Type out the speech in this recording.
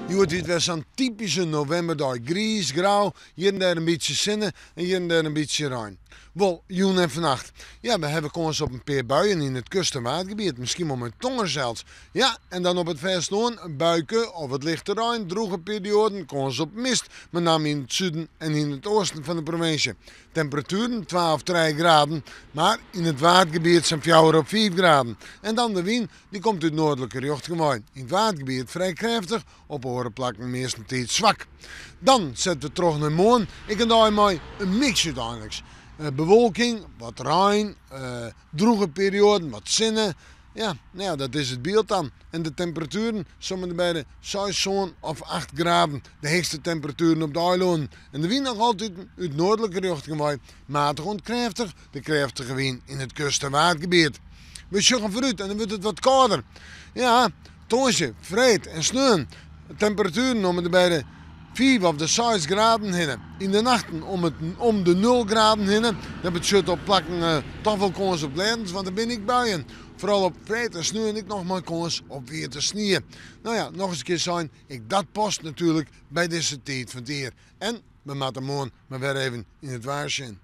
Hjoed wie it wer sa'n typyske novemberdei. Griis, grau, hjir en dêr in bytsje sinne en hjir en dêr in bytsje rein. Wol, jûn en fannacht. Ja, we hawwe kâns op in pear buien yn it kust en Waadgebiet, miskien wol mei tonger sels. Ja, en dan op it fêstelân in buike of wat lichte rein, drûge perioaden, kâns op mist, benammen yn it suden en yn it oasten fan de provinsje. Temperatueren twa of trije graden, mar yn it Waadgebiet sa'n fjouwer of fiif graden. En dan de wyn, dy komt út noardlike rjochting wei. Yn it Waadgebiet frij krêftich, op oare plakken meastentiids swak. Dan sette we troch nei moarn, ek in dei mei in miks úteinliks. Bewolking, wat rein, drûge perioaden, wat sinne. Ja, no ja, dat is it byld dan. En de temperatueren om ende by de seis, sân of acht graden. De heechste temperatueren op de eilannen. En de wyn noch altyd út noardlike rjochting wei, matich oant krêftich, de krêftige wyn yn it kust en Waadgebiet. We sjogge foarút en dan wurdt it wat kâlder. Ja, tongersdei, freed en sneon temperatueren om ende by de fiif of de seis graden hinne. Yn de nachten om it om de nul graden hinne. Dat betsjut op plakken toch wol kâns op glêdens, want der binne ek buien. Foaral op freed en sneon ek noch mei kâns op wiete snie. No ja, noch ris in kear sein, ek dat past natuerlik by dizze tiid fan it jier. En we moatte moarn mar wer even yn it waar sjen.